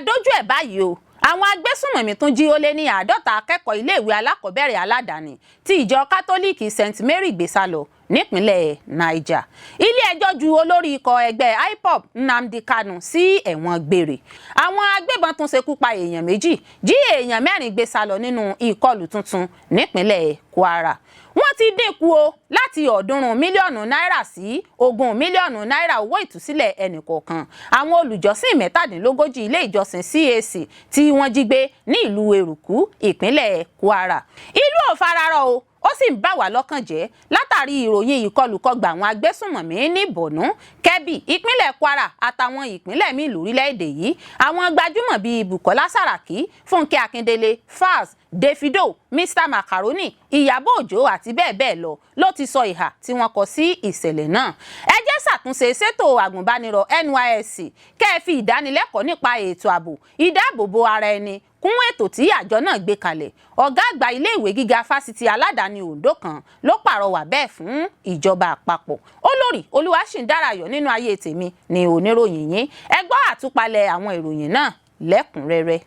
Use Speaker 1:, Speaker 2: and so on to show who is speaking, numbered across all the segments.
Speaker 1: dójú ẹ̀ báyìí o. Àwọn agbésùnmọ̀mí tún jí ó lé ní 50 akẹ́kọ̀ọ́ iléèwé alákọ̀ọ́bẹ̀rẹ̀ aládàáni tí ìjọ Kátólíìkì St Mary gbé sá lọ nípínlẹ̀ Niger. Ilé-ẹjọ́ ju olórí ikọ̀ ẹgbẹ́ IPOB Nnamdi Kanu sí ẹ̀wọ̀n gbére. Àwọn agbébọn tún ṣekú pa èèyàn 2, jí èèyàn 4 gbé sá lọ nínú ìkọlù tuntun nípínlẹ̀ Kwara. Wọ́n ti dínkù o láti 300 mílíọ̀nù náírà sí 20 mílíọ̀nù náírà owó ìtúsílẹ̀ ẹnìkọ̀ọ̀kan àwọn olùjọ́sìn 37 ilé ìjọsìn CAC tí wọ́n jí gbé ní ìlú Eruku, ìpínlẹ̀ Kwara. Ìlú ò fararọ o, ó sì ń bà wá lọ́kàn jẹ́ látàrí ìròyìn ìkọlùkọgbà àwọn agbésùnmọ̀mí ní Borno, Kebbi, ìpínlẹ̀ Kwara àtàwọn ìpínlẹ̀ míì lórílẹ̀‐èdè yìí. Àwọn gbajúmọ̀ bíi Bukola Saraki, Fúnkẹ́ Akíndélé, Falz, Davido, Mr Macaroni, Ìyábọ̀ Òjó àti bẹ́ẹ̀ bẹ́ẹ̀ lọ ló ti sọ ìhà tí wọ́n kọ sí ìṣẹ̀lẹ̀ náà. Ẹ jẹ́ ṣàtúnṣe ṣètò àgùnbánirọ̀ NYSC, kẹ́ ẹ fi ìdánilẹ́kọ̀ọ́ nípa ètò ààbò, ìdáàbòbò ara ẹni kún ètò tí àjọ náà gbé kalẹ̀. Ọ̀gá àgbà iléèwé gíga fásitì aládàáni Ondo kan ló pàrọwà bẹ́ẹ̀ fún ìjọba àpapọ̀. Olórí Olúwaṣìndárayọ̀ nínú ayé tèmi ni oníròyìn yín. Ẹ gbọ́ àtúpalẹ̀ àwọn ìròyìn náà lẹ́kùnrẹ́rẹ́.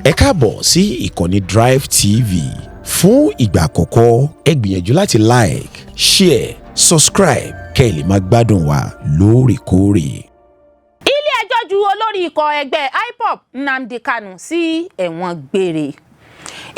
Speaker 2: Ẹ káàbọ̀ sí ìkànnì Drive TV. Fún ìgbà àkọ́kọ́, ẹ gbìyànjú láti like, share, subscribe kẹ́ ẹ lè máa gbádùn wa lóòrèkóòrè.
Speaker 1: Ilé-ẹjọ́ ju olórí ikọ̀ ẹgbẹ́ IPOB Nnamdi Kanu sí ẹ̀wọ̀n gbére.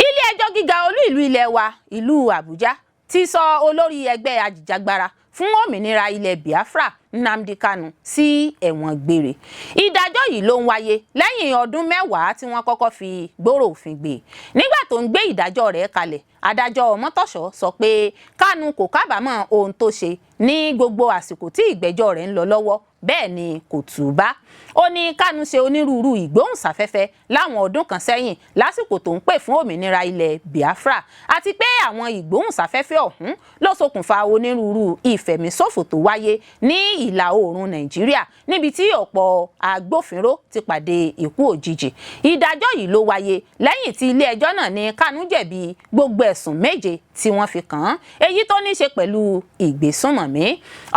Speaker 1: Ilé-ẹjọ́ gíga olú ìlú ilẹ̀ wa, ìlú Àbújá, ti sọ olórí ẹgbẹ́ ajìjàgbara fún òmìnira ilẹ̀ Biafra Nnamdi Kanu sí ẹ̀wọ̀n gbére. Ìdájọ́ yìí ló ń wáyé lẹ́yìn ọdún 10 tí wọ́n kọ́kọ́ fi gbòòrò òfin gbé. Nígbà tó ń gbé ìdájọ́ rẹ̀ kalẹ̀, adájọ́ Ọmọ́tọ̀ṣọ́ sọ pé Kanu kò kábàámọ̀ ohun tó ṣe ní gbogbo àsìkò tí ìgbẹ́jọ́ rẹ̀ ń lọ lọ́wọ́, bẹ́ẹ̀ ni kò túbá. Ó ní Kanu ṣe onírúurú ìgbóhùnsáfẹ́fẹ́ láwọn ọdún kan sẹ́yìn lásìkò tó ń pè fún òmìnira ilẹ̀ Biafra, àti pé àwọn ìgbóhùnsáfẹ́fẹ́ ọ̀hún ló ṣokùnfà onírúurú ìfẹ̀míṣòfò tó wáyé ní ìlà oòrùn Nàìjíríà, níbi tí ọ̀pọ̀ agbófinró ti pàdé ikú òjijì. Ìdájọ́ yìí ló wáyé lẹ́yìn tí ilé ẹjọ́ náà ní Kanu jẹ̀bi gbogbo ẹ̀sùn méje tí wọ́n fi kàn án, èyí tó ní í ṣe pẹ̀lú ìgbésùnmọ̀mí.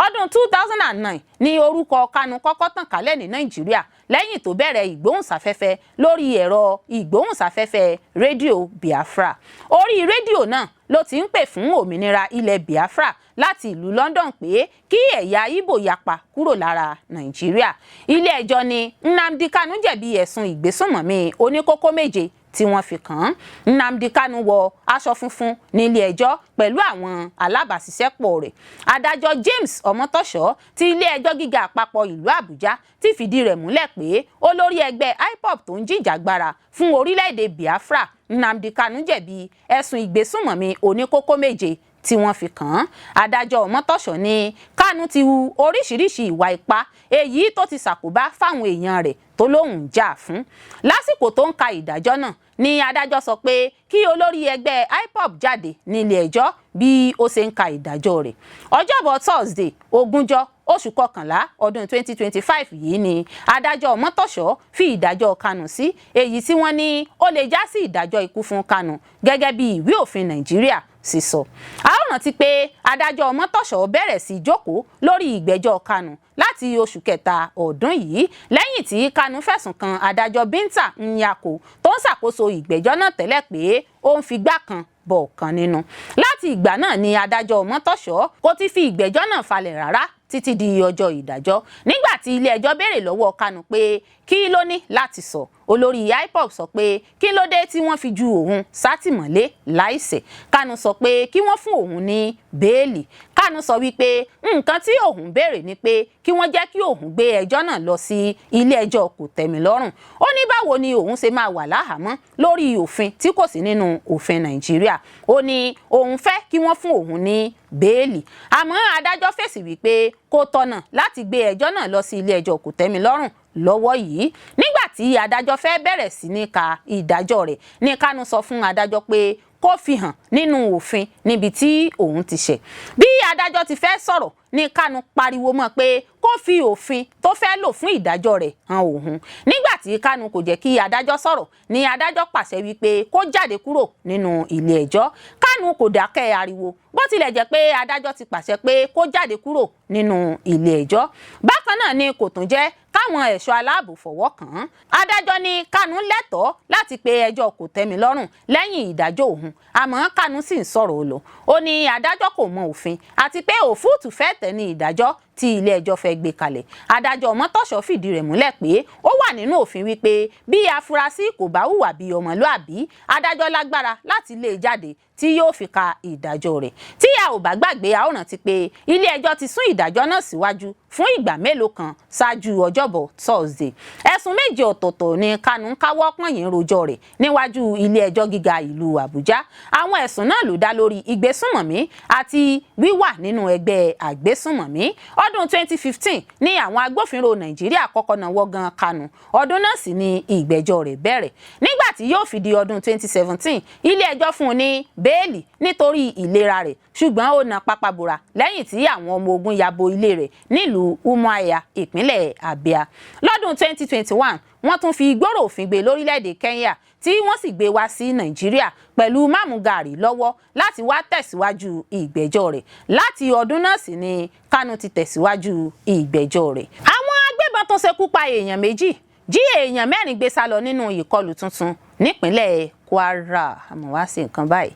Speaker 1: Ọdún 2009 ní orúkọ Kanu kọ́kọ́ tàn kálẹ̀ ní Nàìjíríà lẹ́yìn tó bẹ̀rẹ̀ ìgbóhùnsáfẹ́fẹ́ lórí ẹ̀rọ ìgbóhùnsáfẹ́fẹ́ rédíò Biafra. Orí rédíò náà ló ti ń pè fún òmìnira ilẹ̀ Biafra láti ìlú London, pé kí ẹ̀yà Ìgbò yapa kúrò lára Nàìjíríà. Ilé ẹjọ́ ní Nnamdi Kanu jẹ̀bi ẹ̀sùn ìgbésùnmọ̀mí oníkókó méje tí wọ́n fi kàn án. Nnamdi Kanu wọ aṣọ funfun nílé ẹjọ́ pẹ̀lú àwọn alábàáṣiṣẹ́pọ̀ rẹ̀. Adájọ́ James Ọmọ́tọ́ṣọ́ ti ilé ẹjọ́ gíga àpapọ̀ ìlú Àbújá ti fìdí rẹ̀ múlẹ̀ pé olórí ẹgbẹ́ IPOB tó ń jìjàgbara fún orílẹ̀-èdè Biafra Nnamdi Kanu jẹ̀bi ẹ̀sùn ìgbésùnmọ̀mí oníkókó méje tí wọ́n fi kàn án. Adájọ́ Ọmọ́tọ́ṣọ́ ní Kanu ti hu oríṣiríṣi ìwà ipá, èyí tó ti ṣàkóbá fáwọn èèyàn rẹ̀ tó lóun ń jà fún. Lásìkò tó ń ka ìdájọ́ náà ni adájọ́ sọ pé kí olórí ẹgbẹ́ IPOB jáde nílé ẹjọ́ bí ó ṣe ń ka ìdájọ́ rẹ̀. Ọjọ́bọ̀ Thursday, 20 oṣù kọkànlá ọdún 2025 yìí ni adájọ́ Ọmọ́tọ́ṣọ́ fi ìdájọ́ Kanu sí, èyí tí wọ́n ní ó lè já sí ìdájọ́ ikú fún Kanu gẹ́gẹ́ bí ìwé òfin Nàìjíríà sì sọ. A ó rántí pé adájọ́ Ọmọ́tọ́ṣọ́ bẹ̀rẹ̀ sí jókòó lórí ìgbẹ́jọ́ Kanu láti oṣù kẹta ọdún yìí, lẹ́yìn tí Kanu fẹ̀sùn kan adájọ́ Binta Nyako tó ń ṣàkóso ìgbẹ́jọ́ náà tẹ́lẹ̀ pé ó ń figbá kan bọ̀ kan nínú. Láti ìgbà náà ni adájọ́ Ọmọ́tọ́ṣọ́ kò ti fi ìgbẹ́jọ́ náà falẹ̀ rárá títí di ọjọ́ ìdájọ́. Nígbà tí ilé ẹjọ́ béèrè lọ́wọ́ Kanu pé kí ló ní láti sọ, olórí IPOB sọ pé kí ló dé tí wọ́n fi ju òun sátìmọ́lé láìṣẹ̀. Kanu sọ pé kí wọ́n fún òun ní bẹ́ẹ̀lì. Kanu sọ wípé nǹkan tí òun béèrè ni pé kí wọ́n jẹ́ kí òun gbé ẹjọ́ náà lọ sí ilé ẹjọ́ kòtẹ́milọ́rùn. Ó ní báwo ni òun ṣe máa wà láhàámọ́ lórí òfin tí kò sí nínú òfin Nàìjíríà? Ó ní òun fẹ́ kí wọ́n fún òun ní bẹ́ẹ̀lì. Àmọ́ adájọ́ fèsì wípé kò tọ̀nà láti gbé ẹjọ́ náà lọ sí ilé ẹjọ́ kòtẹ́milọ́rùn lọ́wọ́ yìí. Nígbà tí adájọ́ fẹ́ bẹ̀rẹ̀ sí ní ka ìdájọ́ rẹ̀ ní Kanu sọ fún adájọ́ pé kó fi hàn nínú òfin níbi tí òun ti ṣẹ̀. Bí adájọ́ ti fẹ́ sọ̀rọ̀ ní ní Kánú pariwo mọ́ pé kó fi òfin tó fẹ́ lò fún ìdájọ́ rẹ̀ hàn òun. Nígbà tí Kánú kò jẹ́ kí adájọ́ sọ̀rọ̀ ni adájọ́ pàṣẹ wípé kó jáde kúrò nínú ilé ẹjọ́. Kánú kò dákẹ́ ariwo bó tilẹ̀ jẹ́ pé adájọ́ ti pàṣẹ pé kó jáde kúrò nínú ilé ẹjọ́. Bákan náà ni kò tún jẹ́ káwọn ẹ̀ṣọ́ aláàbò fọwọ́ kàn án. Adájọ́ ní Kánú lẹ́tọ̀ọ́ láti pe ẹjọ́ kò tẹ́mi lọ́rùn lẹ́yìn ìdájọ́ òun, àmọ́ Kánú sì ń sọ̀rọ̀ lọ. Ó ní adájọ́ kò mọ òfin àti pé òfúùtù fẹ́ tẹ̀ ní ìdájọ́ tí ilé ẹjọ́ fẹ́ gbé kalẹ̀. Adájọ́ Ọmọ́tọ́ṣọ́ fìdí rẹ̀ múlẹ̀ pé ó wà nínú òfin wípé bí afurasí kò bá hùwà bí ọmọlúàbí, adájọ́ lágbára láti lé e jáde tí yóò fi ka ìdájọ́ rẹ̀. Tí a ò bá gbàgbé, a ó rántí pé ilé ẹjọ́ ti sún ìdájọ́ náà síwájú fún ìgbà mélòó kan ṣáájú ọjọ́bọ̀ Thursday. Ẹ̀sùn 7 ọ̀tọ̀ọ̀tọ̀ ni Kánú ń káwọ́ pọ̀nyìn rojọ́ rẹ̀ níwájú ilé ẹjọ́ gíga ìlú Àbújá. Àwọn ẹ̀sùn náà ló dá lórí ìgbésùnmọ̀mí àti wíwà nínú ẹgbẹ́ àgbésùnmọ̀mí. Ọdún 2015 ní àwọn agbófinró Nàìjíríà kọ́kọ́ náwó gan Kánú. Ọdún náà sì ni ìgbẹ́jọ́ rẹ̀ bẹ̀rẹ̀. Nígbà tí yóò fi di ọdún 2017, ilé ẹjọ́ fún un ní bẹ́ẹ̀lì nítorí ìlera rẹ̀, ṣùgbọ́n ó na pápá bora lẹ́yìn tí àwọn ọmọ ogun ya bo ilé rẹ̀ nílùú Umuahia, ìpínlẹ̀ Abia. Lọ́dún 2021, wọ́n tún fi gbòòrò òfin gbé lórílẹ̀‐èdè Kenya, tí wọ́n sì gbé wá sí Nàìjíríà pẹ̀lú máàmù gàrí lọ́wọ́ láti wá tẹ̀síwájú ìgbẹ́jọ́ rẹ̀. Láti ọdún náà sì ni Kánú ti tẹ̀síwájú ìgbẹ́jọ́ rẹ̀. Àwọn agbébọn tún ṣekú pa èèyàn 2, jí èèyàn 4 gbé sá lọ nínú ìkọlù tuntun nípínlẹ̀ Kwara. Àmọ́ wá sí nǹkan báyìí.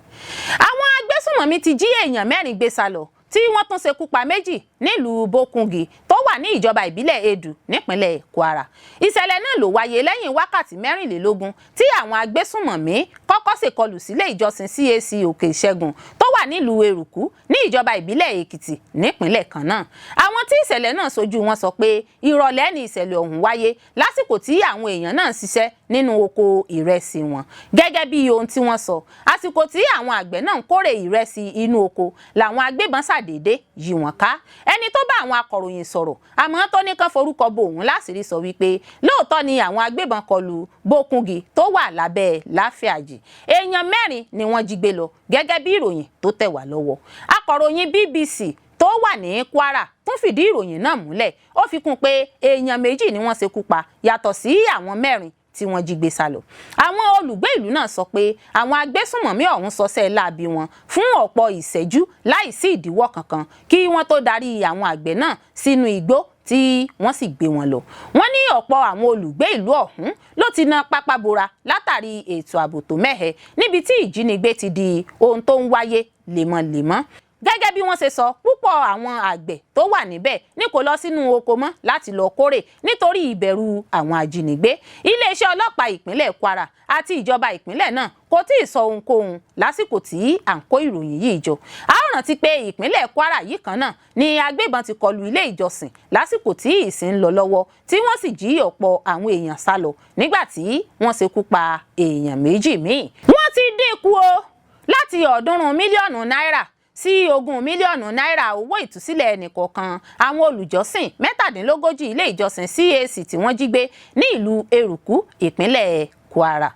Speaker 1: Àwọn agbésùnmọ̀mí ti jí èèyàn 4 gbé sá lọ, tí wọ́n tún ṣekú pa 2 nílùú Bókúngi tó wà ní ìjọba ìbílẹ̀ Edu nípínlẹ̀ Kwara. Ìṣẹ̀lẹ̀ náà ló wáyé lẹ́yìn wákàtí 24 tí àwọn agbésùnmọ̀mí kọ́kọ́ ṣèkọlù sílé ìjọsìn CAC Òkè Ìṣẹ́gun tó wà nílùú Eruku ní ìjọba ìbílẹ̀ Èkìtì nípínlẹ̀ kan náà. Àwọn tí ìṣẹ̀lẹ̀ náà ṣojú wọn sọ pé ìrọ̀lẹ́ ni ìṣẹ̀lẹ̀ ọ̀hún wáyé lásìkò tí àwọn èèyàn náà ń ṣiṣẹ́ nínú oko ìrẹsì wọn. Gẹ́gẹ́ bí ohun tí wọ́n sọ, àsìkò tí àwọn àgbẹ̀ náà ń kórè ìrẹsì inú oko làwọn agbébọn ṣàdédé yí wọn ká. Ẹni tó bá àwọn akọ̀ròyìn sọ̀rọ̀ àmọ́ tó ní kán forúkọ bo òun láṣìírí sọ wípé lóòótọ́ ni àwọn agbébọn kọlù Bókúngi tó wà lábẹ́ Láfíàjì. Èèyàn 4 ni wọ́n jí gbé lọ gẹ́gẹ́ bí ìròyìn tó tẹ̀ wá lọ́wọ́. Akọ̀ròyìn BBC tó wà ní Kwara tún fìdí ìròyìn náà múlẹ̀. Ó fi kún pé èèyàn 2 ni wọ́n ṣekú pa yàtọ̀ sí àwọn 4 tí wọ́n jí gbé sá lọ. Àwọn olùgbé ìlú náà sọ pé àwọn agbésùnmọ̀mí ọ̀hún sọsẹ́ láabi wọn fún ọ̀pọ̀ ìṣẹ́jú láìsí ìdíwọ́ kankan kí wọ́n tó darí àwọn àgbẹ̀ náà sínú igbó tí wọ́n sì gbé wọn lọ. Wọ́n ní ọ̀pọ̀ àwọn olùgbé ìlú ọ̀hún ló ti na pápá bora látàrí ètò ààbò tó mẹ́hẹ, níbi tí ìjínigbé ti di ohun tó ń wáyé lemọ́lemọ́. Gẹ́gẹ́ bí wọ́n ṣe sọ, púpọ̀ àwọn àgbẹ̀ tó wà níbẹ̀ ní kò lọ sínú oko mọ́ láti lọ kórè nítorí ìbẹ̀rù àwọn ajínigbé. Iléeṣẹ́ ọlọ́pàá ìpínlẹ̀ Kwara àti ìjọba ìpínlẹ̀ náà kò tí ì sọ ohunkóhun lásìkò tí à ń kó ìròyìn yìí jọ. A ó rántí pé ìpínlẹ̀ Kwara yìí kan náà ni agbébọn ti kọlu ilé ìjọsìn lásìkò tí ìsìn ń lọ lọ́wọ́, tí wọ́n sì jí ọ̀pọ̀ àwọn èèyàn sá lọ nígbà tí wọ́n ṣekú pa èèyàn 2 míì. Wọ́n ti dínkù o láti 300 mílíọ̀nù náírà sí 20 mílíọ̀nù náírà owó ìtúsílẹ̀ ẹnìkọ̀ọ̀kan àwọn olùjọ́sìn 37 ilé ìjọsìn CAC tí wọ́n jí gbé ní ìlú Eruku, ìpínlẹ̀ Kwara.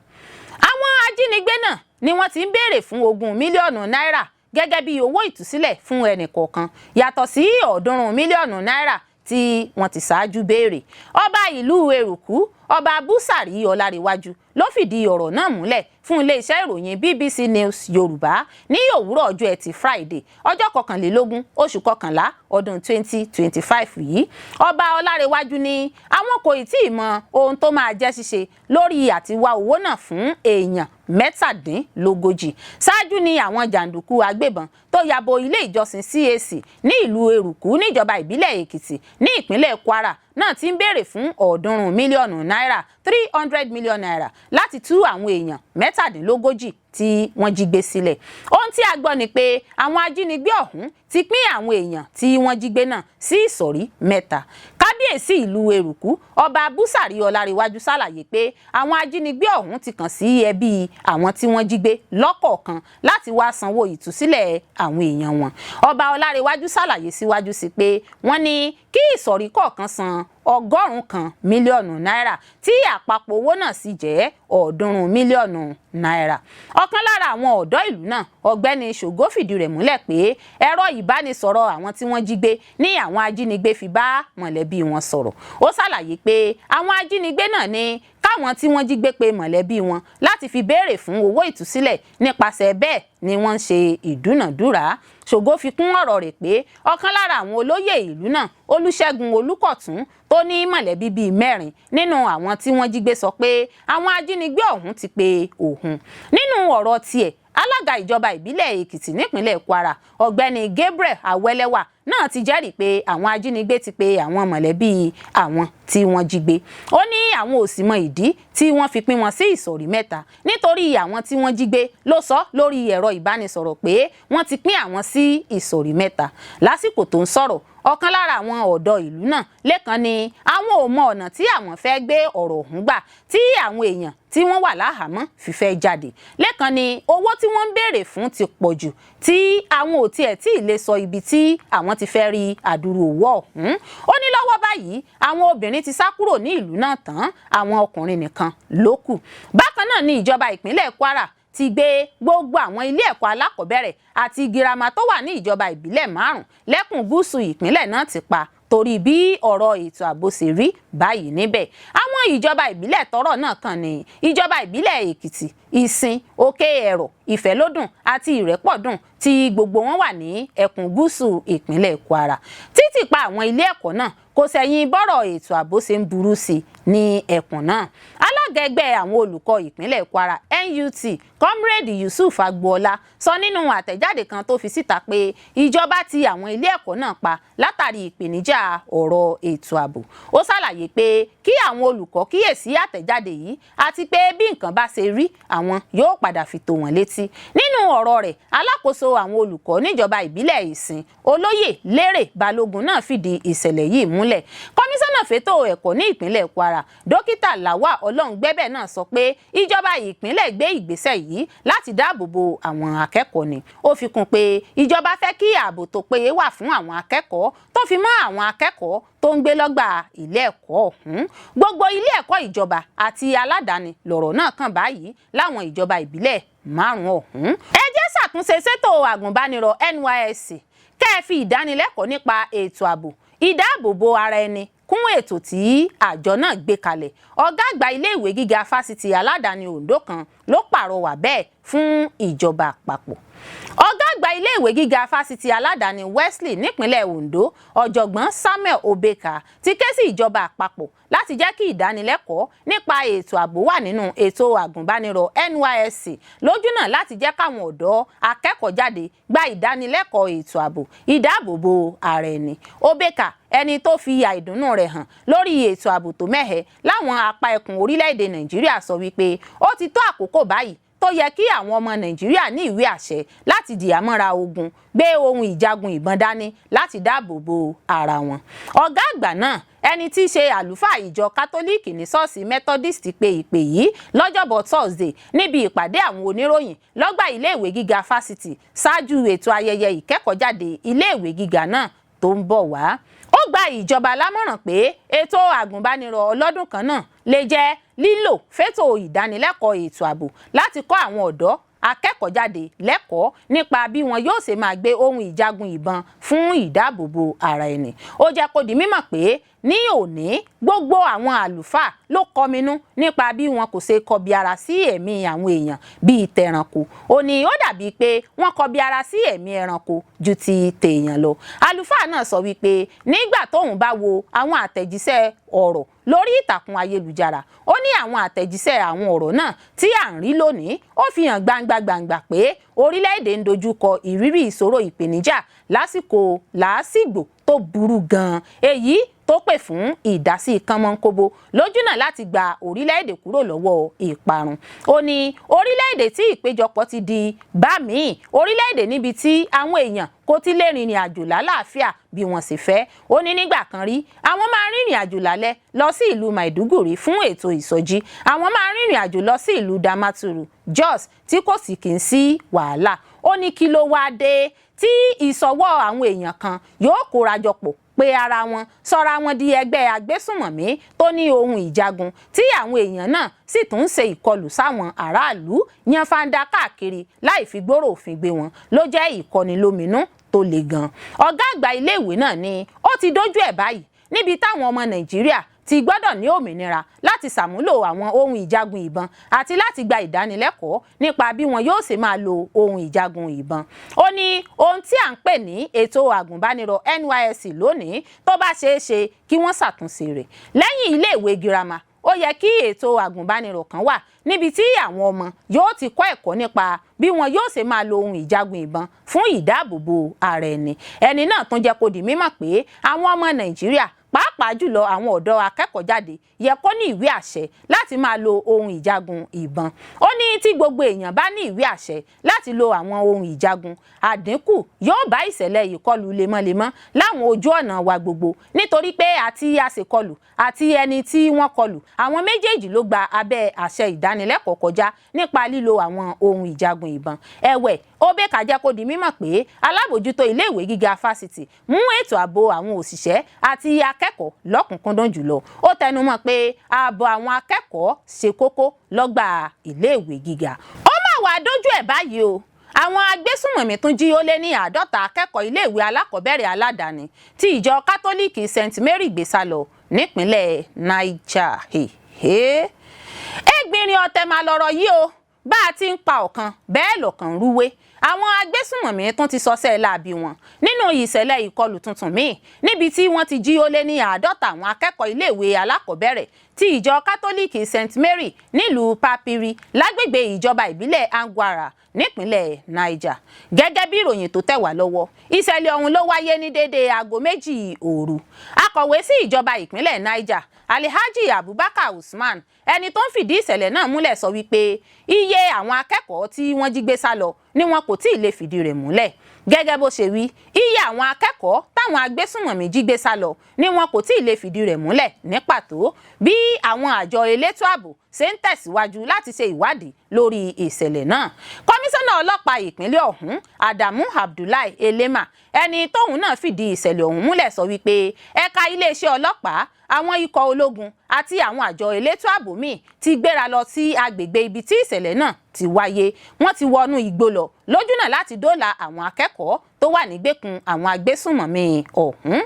Speaker 1: Àwọn ajínigbé náà ni wọ́n ti ń béèrè fún 20 mílíọ̀nù náírà gẹ́gẹ́ bí owó ìtúsílẹ̀ fún ẹnìkọ̀ọ̀kan, yàtọ̀ sí 300 mílíọ̀nù náírà tí wọ́n ti ṣáájú béèrè. Ọba ìlú Eruku, Ọba Búsàrí Ọlárẹ̀wájú, ló fìdí ọ̀rọ̀ náà múlẹ̀ fún iléeṣẹ́ ìròyìn BBC News Yorùbá ní òwúrọ̀ ọjọ́ Ẹtì Friday, ọjọ́ 21 oṣù kọkànlá ọdún 2025 yìí. Ọba Ọlárẹ̀wájú ní àwọn kò tí ì mọ ohun tó máa jẹ́ ṣíṣe lórí àtiwá owó náà fún èèyàn 37. Ṣáájú ni àwọn jàǹdùkú agbébọn tó yabo ilé ìjọsìn CAC ní ìlú Eruku níjọba ìbílẹ̀ Èkìtì ní ìpínlẹ̀ Kwara náà ti ń béèrè fún 300 mílíọ̀nù náírà, 300 million naira, láti tú àwọn èèyàn 37 tí wọ́n jí gbé sílẹ̀. Ohun tí a gbọ́ ni pé àwọn ajínigbé ọ̀hún ti pín àwọn èèyàn tí wọ́n jí gbé náà sí ìsọ̀rí 3. Kábíyèsí ìlú Eruku, Ọba Búsàrí Ọlárẹ̀wájú, ṣàlàyé pé àwọn ajínigbé ọ̀hún ti kàn sí ẹbí àwọn tí wọ́n jí gbé lọ́kọ̀ọ̀kan láti wá sanwó ìtúsílẹ̀ àwọn èèyàn wọn. Ọba Ọlárẹ̀wájú ṣàlàyé síwájú sí pé wọ́n ní kí ìsọ̀rí kọ̀ọ̀kan san 100 mílíọ̀nù náírà, tí àpapọ̀ owó náà sì jẹ́ 300 mílíọ̀nù náírà. Ọ̀kan lára àwọn ọ̀dọ́ ìlú náà, Ọ̀gbẹ́ni Ṣògo, fìdí rẹ̀ múlẹ̀ pé ẹ̀rọ ìbánisọ̀rọ̀ àwọn tí wọ́n jí gbé ní àwọn ajínigbé fi bá mọ̀lẹ́bí wọn sọ̀rọ̀. Ó ṣàlàyé pé àwọn ajínigbé náà ní káwọn tí wọ́n jí gbé pe mọ̀lẹ́bí wọn láti fi béèrè fún owó ìtúsílẹ̀. Nípasẹ̀ bẹ́ẹ̀ ni wọ́n ń ṣe ìdúnàdúrà. Ṣògo fi kún ọ̀rọ̀ rẹ̀ pé ọ̀kan lára àwọn olóyè ìlú náà, Olúṣẹ́gun Olúkọ̀tún, tó ní mọ̀lẹ́bí bíi mẹ́rin nínú àwọn tí wọ́n jí gbé, sọ pé àwọn ajínigbé ọ̀hún ti pe òun. Nínú ọ̀rọ̀ tiẹ̀, alága ìjọba ìbílẹ̀ Èkìtì nípínlẹ̀ Kwara, Ọ̀gbẹ́ni Gabriel Awẹ́lẹ́wà náà ti jẹ́rìí pé àwọn ajínigbé ti pe àwọn mọ̀lẹ́bí àwọn tí wọ́n jí gbé. Ó ní àwọn ò sì mọ ìdí tí wọ́n fi pín wọn sí ìsọ̀rí mẹ́ta, nítorí àwọn tí wọ́n jí gbé ló sọ lórí ẹ̀rọ ìbánisọ̀rọ̀ pé wọ́n ti pín àwọn sí ìsọ̀rí mẹ́ta. Lásìkò tó ń sọ̀rọ̀, ọ̀kan lára àwọn ọ̀dọ́ ìlú náà, Lẹ́kan, ní àwọn ò mọ ọ̀nà tí àwọn fẹ́ gbé ọ̀rọ̀ ọ̀hún gbà tí àwọn èèyàn tí wọ́n wà láhàámọ́ fi fẹ́ jáde. Lẹ́kan ní owó tí wọ́n ń béèrè fún ti pọ̀ jù, tí àwọn ò tiẹ̀ tí ì lè sọ ibi tí àwọn ti fẹ́ rí àdúrú owó ọ̀hún. Ó ní lọ́wọ́ báyìí, àwọn obìnrin ti sá kúrò ní ìlú náà tán, àwọn ọkùnrin nìkan ló kù. Bákan náà ni ìjọba ìpínlẹ̀ Kwara ti gbé gbogbo àwọn ilé ẹ̀kọ́ alákọ̀ọ́bẹ̀rẹ̀ àti girama tó wà ní ìjọba ìbílẹ̀ márùn lẹ́kùn gúúsù ìpínlẹ̀ náà ti pa, torí bí ọ̀rọ̀ ètò ààbò ṣe rí báyìí níbẹ̀. Àwọn ìjọba ìbílẹ̀ tọ́rọ̀ náà kàn ní ìjọba ìbílẹ̀ Èkìtì, Ìsìn, Òkè Ẹ̀rọ̀, Ìfẹ́lódùn àti Ìrẹ́pọ̀dùn, tí gbogbo wọn wà ní ẹkùn gúúsù ìpínlẹ̀ Kwara. Títì pa àwọn ilé ẹ̀kọ́ náà kò sẹ̀yìn bọ́rọ̀ ètò ààbò ṣe ń burú sí ní ẹkùn náà. Alága ẹgbẹ́ àwọn olùkọ́ ìpínlẹ̀ Kwara, NUT, Comrade Yusuf Agboola, sọ nínú àtẹ̀jáde kan tó fi síta pé ìjọba ti àwọn ilé ẹ̀kọ́ náà pa látàrí ìpèníjà ọ̀rọ̀ ètò ààbò. Ó ṣàlàyé pé kí àwọn olùkọ́ kíyèsí àtẹ̀jáde yìí, àti pé bí nǹkan bá ṣe rí, àwọn yóò padà fi tó wọn létí. Nínú ọ̀rọ̀ rẹ̀, alákòóso àwọn olùkọ́ níjọba ìbílẹ̀ Ìsìn, Olóyè Lérè Balógun náà fìdí ìṣẹ̀lẹ̀ yìí múlẹ̀. Kọmíṣánná fétò ẹ̀kọ́ ní ìpínlẹ̀ Kwara, Dókítà Lawal Ọlọ́rungbẹ́bẹ̀ náà sọ pé ìjọba ìpínlẹ̀ gbé ìgbésẹ̀ yìí láti dáàbò bo àwọn akẹ́kọ̀ọ́ ni. Ó fi kún pé ìjọba fẹ́ kí ààbò tó péye wà fún àwọn akẹ́kọ̀ọ́, tó fi mọ́ àwọn akẹ́kọ̀ọ́ tó ń gbé lọ́gbà ilé ẹ̀kọ́ ọ̀hún. Gbogbo ilé ẹ̀kọ́ ìjọba àti aládàáni lọ̀rọ̀ náà kàn báyìí láwọn ìjọba ìbílẹ̀ márùn-ún ọ̀hún. Ẹ jẹ́ ṣàtúnṣe sétò àgùnbánirọ̀ NYSC, kẹ́ ẹ fi ìdánilẹ́kọ̀ọ́ nípa ètò ààbò, ìdáàbòbò ara ẹni kún ètò tí àjọ náà gbé kalẹ̀. Ọ̀gá àgbà iléèwé gíga fásitì aládàáni Ondo kan ló pàrọwà bẹ́ẹ̀ fún ìjọba àpapọ̀. Ọ̀gá àgbà iléèwé gíga fásitì aládàáni Wesley nípínlẹ̀ Ondo, Ọ̀jọ̀gbọ́n Samuel Obeka, ti ké sí ìjọba àpapọ̀ láti jẹ́ kí ìdánilẹ́kọ̀ọ́ nípa ètò ààbò wà nínú ètò àgùnbánirọ̀ NYSC lójúnà láti jẹ́ káwọn ọ̀dọ́ akẹ́kọ̀ọ́ jáde gba ìdánilẹ́kọ̀ọ́ ètò ààbò, ìdáàbòbò ara ẹni. Obeka, ẹni tó fi àìdùnnú rẹ̀ hàn lórí ètò ààbò tó mẹ́hẹ láwọn apá ẹkùn orílẹ̀-èdè Nàìjíríà, sọ wípé ó ti tó àkókò báyìí tó yẹ kí àwọn ọmọ Nàìjíríà ní ìwé àṣẹ láti dìhámọ́ra ogun, gbé ohun ìjagun ìbọn dání láti dáàbò bo ara wọn. Ọ̀gá àgbà náà, ẹni tí í ṣe àlùfáà ìjọ Kátólíìkì ní ṣọ́ọ̀ṣì Methodist, pé ìpè yìí lọ́jọ́bọ̀ Thursday níbi ìpàdé àwọn oníròyìn lọ́gbà iléèwé gíga fásitì, ṣáájú ètò ayẹyẹ ìkẹ́kọ̀ọ́jáde iléèwé gíga náà tó ń bọ̀ wá. Ó gba ìjọba lámọ̀ràn pé ètò àgùnbánirọ̀ ọlọ́dún kan náà lè jẹ́ lílò fétò ìdánilẹ́kọ̀ọ́ ètò ààbò láti kọ́ àwọn ọ̀dọ́ akẹ́kọ̀ọ́jáde lẹ́kọ̀ọ́ nípa bí wọn yóò ṣe máa gbé ohun ìjagun ìbọn fún ìdáàbòbò ara ẹni. Ó jẹ́ kó di mímọ̀ pé ní òní, gbogbo àwọn àlùfáà ló kọminú nípa bí wọn kò ṣe kọbi ara sí ẹ̀mí àwọn èèyàn bíi tẹranko. Ó ní ó dàbíi pé wọ́n kọbi ara sí ẹ̀mí ẹranko ju ti tèèyàn lọ. Àlùfáà náà sọ wípé nígbà tóun bá wo àwọn àtẹ̀jíṣẹ́ ọ̀rọ̀ lórí ìtàkùn ayélujára, ó ní àwọn àtẹ̀jíṣẹ́ àwọn ọ̀rọ̀ náà tí à ń rí lónìí, ó fi hàn gbangba gbangba pé orílẹ̀-èdè ń dojúkọ ìrírí ìṣòro, ìpèníjà lásìkò làásìgbò tó burú gan-an, èyí tó pè fún ìdásí kánmọ́nkóbó lójúnà láti gba orílẹ̀-èdè kúrò lọ́wọ́ ìparun. Ó ní orílẹ̀-èdè tí ìpéjọpọ̀ ti di bá míì, orílẹ̀-èdè níbi tí àwọn èèyàn kò ti lè rìnrìn àjò lálàáfíà bí wọ́n sì fẹ́. Ó ní nígbà kan rí, àwọn máa rìnrìn àjò lálẹ́ lọ sí ìlú Maiduguri fún ètò ìsọjí, àwọn máa rìnrìn àjò lọ sí ìlú Damaturu, Jos, tí kò sì kì í sí wàhálà. Ó ní kí ló wáá dé tí ìsọwọ́ àwọn èèyàn kan yóò kóra jọ pọ̀? Pé ara wọn sọra wọn di ẹgbẹ́ agbésùnmọ̀mí tó ní ohun ìjagun, tí àwọn èèyàn náà sì tún ń ṣe ìkọlù sáwọn aráàlú yanfanda káàkiri láì fi gbóró òfin gbé wọn, ló jẹ́ ìkọnilóminú tó le gan. Ọ̀gá àgbà iléèwé náà ni ó ti dójú ẹ̀ báyìí, níbi táwọn ọmọ Nàìjíríà ti gbọ́dọ̀ ní òmìnira láti ṣàmúlò àwọn ohun ìjagun ìbọn àti láti gba ìdánilẹ́kọ̀ọ́ nípa bí wọn yóò ṣe máa lo ohun ìjagun ìbọn. Ó ní ohun tí à ń pè ní ètò àgùnbánirọ̀ NYSC lónìí, tó bá ṣeé ṣe kí wọ́n ṣàtúnṣe rẹ̀ lẹ́yìn iléèwé girama, ó yẹ kí ètò àgùnbánirọ̀ kan wà níbi tí àwọn ọmọ yóò ti kọ́ ẹ̀kọ́ nípa bí wọn yóò ṣe máa lo ohun ìjagun ìbọn fún ìdáàbòbò ara ẹni. Ẹni náà tún jẹ́ kó di mímọ̀ pé àwọn ọmọ Nàìjíríà, pàápàá jùlọ àwọn ọ̀dọ́ akẹ́kọ̀ọ́jáde, yẹ kó ní ìwé àṣẹ láti máa lo ohun ìjagun ìbọn. Ó ní tí gbogbo èèyàn bá ní ìwé àṣẹ láti lo àwọn ohun ìjagun, àdínkù yóò bá ìṣẹ̀lẹ̀ ìkọlù lemọ́lemọ́ láwọn ojú ọ̀nà wa gbogbo, nítorí pé àti àṣekọlù àti ẹni tí wọ́n kọlù, àwọn méjèèjì ló gba abẹ́ àṣẹ ìdánilẹ́kọ̀ọ́ kọjá nípa lílo àwọn ohun ìjagun ìbọn. Ẹ̀wẹ̀, Obeka jẹ́ kó di mímọ̀ pé alábòjútó iléèwé gíga fásitì mú ètò ààbò àwọn òṣìṣẹ́ àti akẹ́kọ̀ọ́ lọ́kùnkúndùn jùlọ. Ó tẹnumọ́ pé ààbò àwọn akẹ́kọ̀ọ́ ṣe kókó lọ́gbà iléèwé gíga. Ó mà wá dójú ẹ̀ báyìí o. Àwọn agbésùnmọ̀mí tún jí ó lé ní 50 akẹ́kọ̀ọ́ iléèwé alákọ̀ọ́bẹ̀rẹ̀ aládàáni tí ìjọ Kátólíìkì St Mary gbé sá lọ nípínlẹ̀ Niger. Ẹgbìnrin ọ̀tẹ̀ máa lọ̀rọ̀ yìí o. Bá a ti ń pa ọ̀kan, bẹ́ẹ̀ lọ̀kan ń rúwé. Àwọn agbésùnmọ̀mí tún ti sọsẹ́ láabi wọn nínú ìṣẹ̀lẹ̀ ìkọlù tuntun míì, níbi tí wọ́n ti jí ó lé ní 50 àwọn akẹ́kọ̀ọ́ iléèwé alákọ̀ọ́bẹ̀rẹ̀ tí ìjọ Kátólíìkì St Mary nílùú Papiri, lágbègbè ìjọba ìbílẹ̀ Angwara nípínlẹ̀ Niger. Gẹ́gẹ́ bí ìròyìn tó tẹ̀ wá lọ́wọ́, ìṣẹ̀lẹ̀ ọ̀hún ló wáyé ní déédéé aago 2 òru. Akọ̀wé sí ìjọba ìpínlẹ̀ Niger, Alhaji Abubakar Usman, ẹni tó ń fìdí ìṣẹ̀lẹ̀ náà múlẹ̀, sọ wípé iye àwọn akẹ́kọ̀ọ́ tí wọ́n jí gbé sá lọ ni wọn kò tí ì lè fìdí rẹ̀ múlẹ̀. Gẹ́gẹ́ bó ṣe wí, iye àwọn akẹ́kọ̀ọ́ táwọn agbésùnmọ̀mí jí gbé sá lọ ni wọn kò tí ì lè fìdí rẹ̀ múlẹ̀ ní pàtó, bí àwọn àjọ elétò ààbò ṣe ń tẹ̀síwájú láti ṣe ìwádìí lórí ìṣẹ̀lẹ̀ náà. Kọmíṣánná ọlọ́pàá ìpínlẹ̀ ọ̀hún, Adamu Abdullahi Elema, ẹni tóun náà fìdí ìṣẹ̀lẹ̀ ọ̀hún múlẹ̀, sọ wípé ẹ̀ka iléeṣẹ́ ọlọ́pàá, àwọn ikọ̀ ológun àti àwọn àjọ elétò ààbò míì ti gbéra lọ sí agbègbè ibi tí ìṣẹ̀lẹ̀ náà ti wáyé. Wọ́n ti wọnú igbó lọ lójúnà láti dóòlà àwọn akẹ́kọ̀ọ́ tó wà nígbèkùn àwọn agbésùnmọ̀mí ọ̀hún.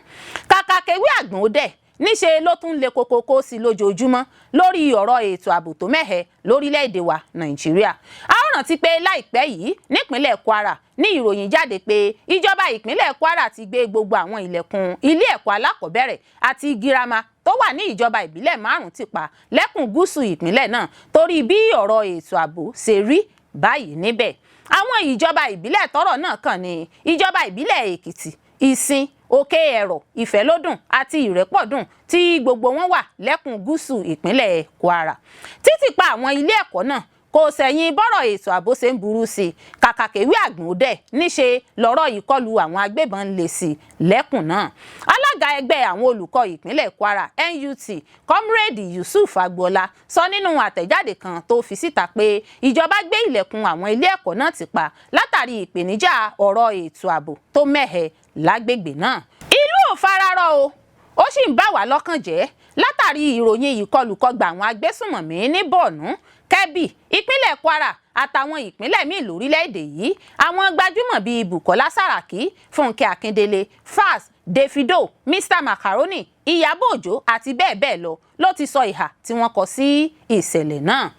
Speaker 1: Kàkà kéwé àgbọ̀n ó dẹ̀, níṣe ló tún le kokoko sí lójoojúmọ́ lórí ọ̀rọ̀ ètò ààbò tó mẹ́hẹ lórílẹ̀‐èdè wa Nàìjíríà. A ó rántí pé láìpẹ́ yìí nípínlẹ̀ Kwara ní ìròyìn jáde pé ìjọba ìpínlẹ̀ Kwara ti gbé gbogbo àwọn ilẹ̀kùn ilé ẹ̀kọ́ alákọ̀ọ́bẹ̀rẹ̀ àti girama tó wà ní ìjọba ìbílẹ̀ márùn-ún ti pa lẹ́kùn gúúsù ìpínlẹ̀ náà, torí bí ọ̀rọ̀ ètò ààbò ṣe rí báyìí níbẹ̀. Àwọn ìjọba ìbílẹ̀ tọ́rọ̀ náà kàn ní ìjọba ìbílẹ̀ Èkìtì, Ìsìn, Òkè Ẹ̀rọ, Ìfẹ́lódùn àti Ìrẹ́pọ̀dùn, tí gbogbo wọn wà lẹ́kùn gúúsù ìpínlẹ̀ Kwara. Títì pa àwọn ilé ẹ̀kọ́ náà kò sẹ̀yìn bọ́rọ̀ ètò ààbò ṣe ń burú sí i. Kàkà kéwé àgbọ̀n ó dẹ̀, níṣe lọ́rọ̀ ìkọlù àwọn agbébọn ń le sí i lẹ́kùn náà. Alága ẹgbẹ́ àwọn olùkọ́ ìpínlẹ̀ Kwara, NUT, Comrade Yusuf Agboola, sọ nínú àtẹ̀jáde kan tó fi síta pé ìjọba gbé ilẹ̀kùn àwọn ilé ẹ̀kọ́ náà ti pa látàrí ìpèníjà ọ̀rọ̀ ètò ààbò tó mẹ́hẹ lágbègbè náà. Ìlú ò fararọ o, ó sì ń bà wá lọ́kàn jẹ́ látàrí ìròyìn ìkọlùkọgbà àwọn agbésùnmọ̀mí ní Borno, Kebbi, ìpínlẹ̀ Kwara àtàwọn ìpínlẹ̀ míì lórílẹ̀‐èdè yìí. Àwọn gbajúmọ̀ bíi Bukola Saraki, Fúnkẹ́ Akíndélé, Falz, Davido, Mr Macaroni, Ìyábọ̀ Òjó àti bẹ́ẹ̀ bẹ́ẹ̀ lọ ló ti sọ ìhà tí wọ́n kọ sí ìṣẹ̀lẹ̀ náà,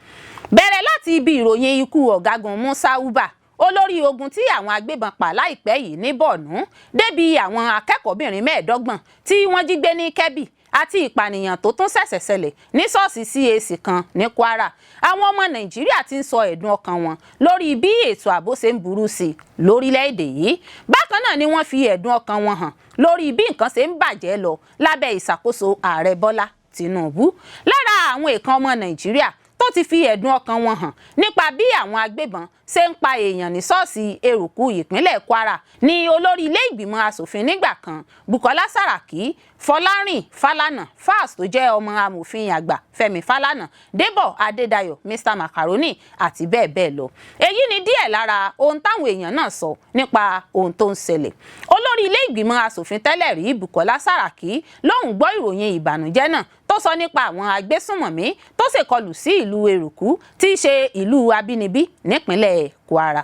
Speaker 1: bẹ̀rẹ̀ láti ibi ìròyìn ikú ọ̀gágun Musa Uba, olórí ogun tí àwọn agbébọn pa láìpẹ́ yìí ní Borno, débi àwọn akẹ́kọ̀ọ́bìnrin 25 tí wọ́n jí gbé ní Kebbi àti ìpànìyàn tó tún ṣẹ̀ṣẹ̀ ṣẹlẹ̀ ní ṣọ́ọ̀ṣì CAC kan ní Kwara. Àwọn ọmọ Nàìjíríà ti ń sọ ẹ̀dùn ọkàn wọn lórí bí ètò ààbò ṣe ń burú sí i lórílẹ̀‐èdè yìí. Bákan náà ni wọ́n fi ẹ̀dùn ọkàn wọn hàn lórí bí nǹkan ṣe ń bàjẹ́ lọ lábẹ́ ìṣàkóso ààrẹ Bọ́lá Tinubu. Lára àwọn èèkàn ọmọ Nàìjíríà tó ti fi ẹ̀dùn ọkàn wọn hàn nípa bí àwọn agbébọn ṣe ń pa èèyàn ní ṣọ́ọ̀ṣì Eruku ìpínlẹ̀ Kwara ní olórí ilé ìgbìmọ̀ asòfin nígbà kan Bukola Saraki, Fọlárìn Fálànà, Falz tó jẹ́ ọmọ amòfin àgbà Fẹ́mi Fálànà, Débọ̀ Adédayọ̀, Mr Macaroni àti bẹ́ẹ̀ bẹ́ẹ̀ lọ. Èyí ni díẹ̀ lára ohun táwọn èèyàn náà sọ nípa ohun tó ń ṣẹlẹ̀. Olórí ilé ìgbìmọ̀ asòfin tẹ́lẹ̀ rí Bukola Saraki lóun gbọ́ ìròyìn ìbànújẹ́ náà tó sọ nípa àwọn agbésùnmọ̀mí tó ṣèkọlù sí ìlú Eruku tí í ṣe ìlú abínibí nípínlẹ̀ Kwara.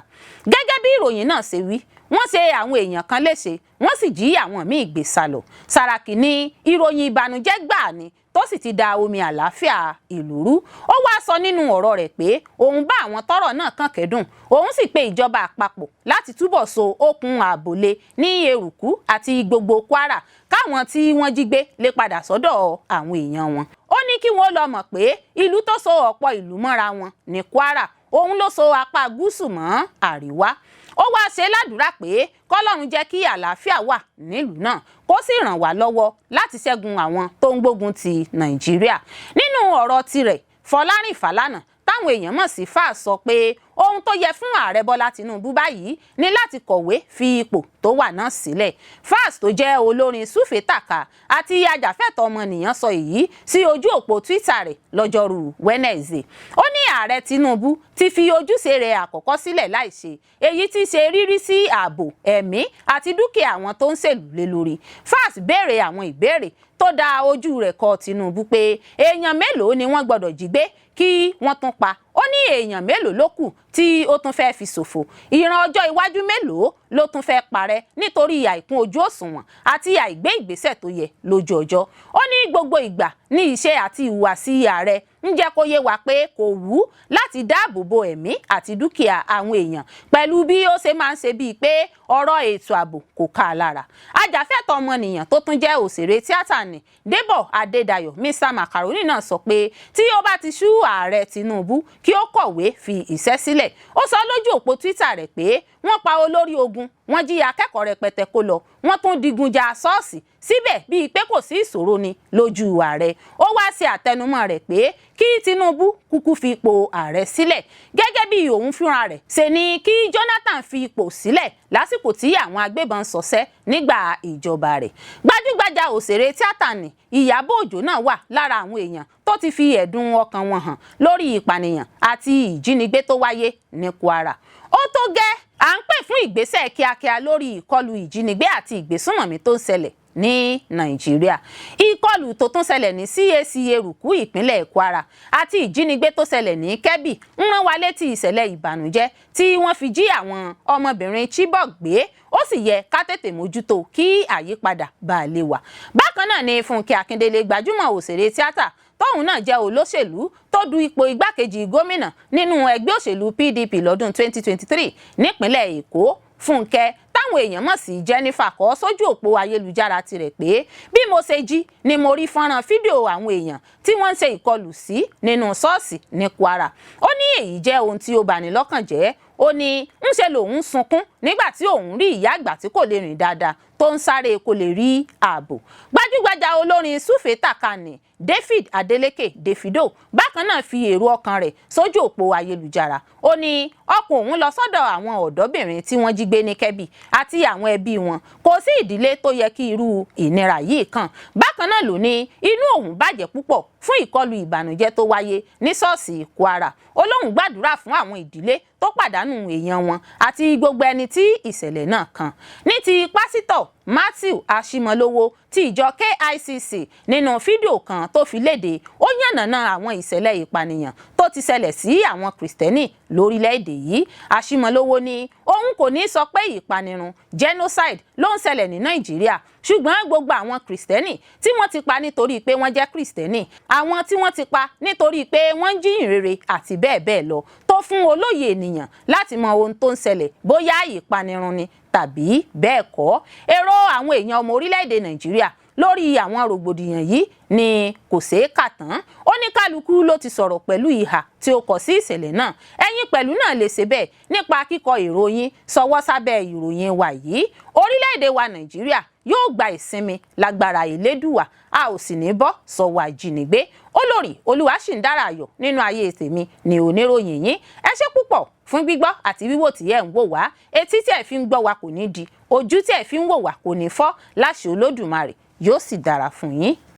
Speaker 1: Gẹ́gẹ́ bí ìròyìn náà ṣe wí, wọ́n ṣe àwọn èèyàn kan léṣe, wọ́n sì jí àwọn míì gbé sá lọ. Saraki ní ìròyìn ìbànújẹ́ gbáà ni tó sì ti da omi àlàáfíà ìlú rú. Ó wá sọ nínú ọ̀rọ̀ rẹ̀ pé òun bá àwọn tọ́rọ̀ náà kàn kẹ́dùn, òun sì pe ìjọba àpapọ̀ láti túbọ̀ so okùn ààbò lé ní Eruku àti gbogbo Kwara káwọn tí wọ́n jí gbé lè padà sọ́dọ̀ àwọn èèyàn wọn. Ó ní kí wọ́n lọ mọ̀ pé ìlú tó so ọ̀pọ̀ ìlú mọ́ra wọn ní Kwara, òun ló so apá gúúsù mọ́ àríwá. Ó wá ṣe ládùúrà pé kọ́lọ́run jẹ́ kí àlàáfíà wà nílùú náà, kó sì ràn wá lọ́wọ́ láti ṣẹ́gun àwọn tó ń gbógun ti Nàìjíríà. Nínú ọ̀rọ̀ tirẹ̀, Fọlárìn Fálànà táwọn èèyàn mọ̀ sí Falz sọ pé ohun tó yẹ fún ààrẹ Bọ́lá Tinubu báyìí ní láti kọ̀wé fi ipò tó wà náà sílẹ̀. Falz tó jẹ́ olórin súfèé tàkà àti ajàfẹ́tọ̀ọ́ ọmọnìyàn sọ èyí sí ojú òpó Twitter rẹ̀ lọ́jọ́rú Wednesday. Ó ní ààrẹ Tinubu ti fi ojúṣe rẹ̀ àkọ́kọ́ sílẹ̀ láìṣe, èyí tí ṣe rírí sí ààbò ẹ̀mí àti dúkìá àwọn tó ń ṣèlú lé lórí. Falz béèrè àwọn ìbéèrè tó dá ojú rẹ̀ kọ Tinubu pé èèyàn mélòó ni wọ́n gbọ́dọ̀ jí gbé kí wọ́n tún pa? Ó ní èèyàn mélòó ló kù tí ó tún fẹ́ fi ṣòfò? Ìran ọjọ́ iwájú mélòó ló tún fẹ́ parẹ́ nítorí àìkún ojú òṣùwọ̀n àti àìgbé ìgbésẹ̀ tó yẹ lójú ọjọ́? Ó ní gbogbo ìgbà ní iṣẹ́ àti ìhùwàsí ààrẹ ń jẹ́ kó yé wa pé kò wú láti dáàbò bo ẹ̀mí àti dúkìá àwọn èèyàn, pẹ̀lú bí ó ṣe máa ń ṣe bíi pé ọ̀rọ̀ ètò ààbò kò ká a lára. Ajàfẹ́tọ̀ọ́ ọmọnìyàn tó tún jẹ́ òṣèré tíátà ní Débọ̀ Adédayọ̀, Mr Macaroni náà sọ pé tí ó bá ti sú ààrẹ Tinubu, kí ó kọ̀wé fi iṣẹ́ sílẹ̀. Ó sọ lójú òpó Twitter rẹ̀ pé wọ́n pa olórí ogun, wọ́n jí akẹ́kọ̀ọ́ rẹpẹtẹ kó lọ, wọ́n tún digun ja ṣọ́ọ̀ṣì, síbẹ̀ bíi pé kò sí ìṣòro ni lójú ààrẹ. Ó wá ṣe àtẹnumọ́ rẹ̀ pé kí Tinubu kúkú fi ipò ààrẹ sílẹ̀ gẹ́gẹ́ bí òun fúnra rẹ̀ ṣe ní kí Jonathan fi ipò sílẹ̀ lásìkò tí àwọn agbébọn ṣọṣẹ́ nígbà ìjọba rẹ̀. Gbajúgbajà òṣèré tíátà ní Ìyábọ̀ Òjó náà wà lára àwọn èèyàn tó ti fi ẹ̀dùn ọkàn wọn hàn lórí ìpànìyàn àti ìjínigbé tó wáyé ní Kwara. Ó tó gẹ́, à ń pè fún ìgbésẹ̀ kíákíá lórí ìkọlù ìjínigbé àti ìgbésùnmọ̀mí tó ń ṣẹlẹ̀ ní Nàìjíríà. Ìkọlù tó tún ṣẹlẹ̀ ní CAC Eruku ìpínlẹ̀ Kwara àti ìjínigbé tó ṣẹlẹ̀ ní Kebbi ń rán wa létí ìṣẹ̀lẹ̀ ìbànújẹ́ tí wọ́n fi jí àwọn ọmọbìnrin Chibok gbé. Ó sì yẹ ká tètè mójútó kí àyípadà bá a lè wà. Bákan náà ni Fúnkẹ́ Akíndélé, gbajúmọ̀ òṣèré tíátà tóun náà jẹ́ olóṣèlú tó du ipò igbákejì gómìnà nínú ẹgbẹ́ òṣèlú PDP lọ́dún 2023 nípínlẹ̀ Èkó, Fúnkẹ́ táwọn èèyàn mọ̀ sí Jennifer, kọ sójú òpó ayélujára tirẹ̀ pé bí mo ṣe jí ni mo rí fọ́nrán fídíò àwọn èèyàn tí wọ́n ń ṣe ìkọlù sí nínú ṣọ́ọ̀ṣì ní Kwara. Ó ní èyí jẹ́ ohun tí ó bani lọ́kàn jẹ́. Ó ní ńṣe lòun ń sunkún nígbà tí òun rí ìyá àgbà tí kò lè rìn dáadáa tó ń sáré kó lè rí ààbò. Gbajúgbajà olórin súfèé tàkàní David Adeleke, Davido, bákan náà fi èrò ọkàn rẹ̀ sójú òpó ayélujára. Ó ní ọkàn òun lọ sọ́dọ̀ àwọn ọ̀dọ́bìnrin tí wọ́n jí gbé ní Kẹ́bì àti àwọn ẹbí wọn. Kò sí ìdílé tó yẹ kí irú ìnira yìí kàn. Bákan náà ló ní inú òun bàjẹ́ púpọ̀ fún ìkọlù ìbànújẹ́ tó wáyé ní ṣọ́ọ̀ṣì Kwara. Ó lóun gbàdúrà fún àwọn ìdílé tó pàdánù èèyàn wọn àti gbogbo ẹni tí ìṣẹ̀lẹ̀ náà kàn. Ní ti pásítọ̀ Matthew Ashimolowo ti ìjọ KICC, nínú fídíò kan tó fi léde, ó yànnàná àwọn ìṣẹ̀lẹ̀ ìpànìyàn tó ti ṣẹlẹ̀ sí àwọn Kìrìsìtẹ́nì lórílẹ̀‐èdè yìí. Ashimolowo ní òun kò ní sọ pé ìpanirun, genocide, ló ń ṣẹlẹ̀ ní Nàìjíríà, ṣùgbọ́n gbogbo àwọn Kìrìsìtẹ́nì tí wọ́n ti pa nítorí pé wọ́n jẹ́ Kìrìsìtẹ́nì, àwọn tí wọ́n ti pa nítorí pé wọ́n ń jíyìn rere àti bẹ́ẹ̀ bẹ́ẹ̀ lọ, tó fún olóye ènìyàn láti mọ ohun tó ń ṣẹlẹ̀, bóyá ìpanirun ni tàbí bẹ́ẹ̀ kọ́. Èrò àwọn èèyàn ọmọ orílẹ̀-èdè Nàìjíríà lórí àwọn rògbòdìyàn yìí ni kò ṣeé kà tán. Ó ní kálukú ló ti sọ̀rọ̀ pẹ̀lú ìhà tí ó kọ sí ìṣẹ̀lẹ̀ náà. Ẹ̀yin pẹ̀lú náà lè ṣe bẹ́ẹ̀ nípa kíkọ ìròyìn sọwọ́ sábẹ́ ìròyìn wa yìí. Orílẹ̀-èdè wa Nàìjíríà yóò gba ìsinmi lágbára Ìlédùwà, a ò sì ní bọ́ sọ́wọ́ ajínigbé. Olórí Olúwaṣìndára Ayọ̀ nínú ayé tèmi ní oníròyìn yín. Ẹ ṣé púpọ̀ Fún gbígbọ́ àti wíwò tí ẹ̀ ń wò wá. Etí tí ẹ̀ fi ń gbọ́ wa kò ní di, ojú tí ẹ̀ fi ń wò wá kò ní fọ́ láṣẹ Olódùmarè. Yóò sì dára fún yín.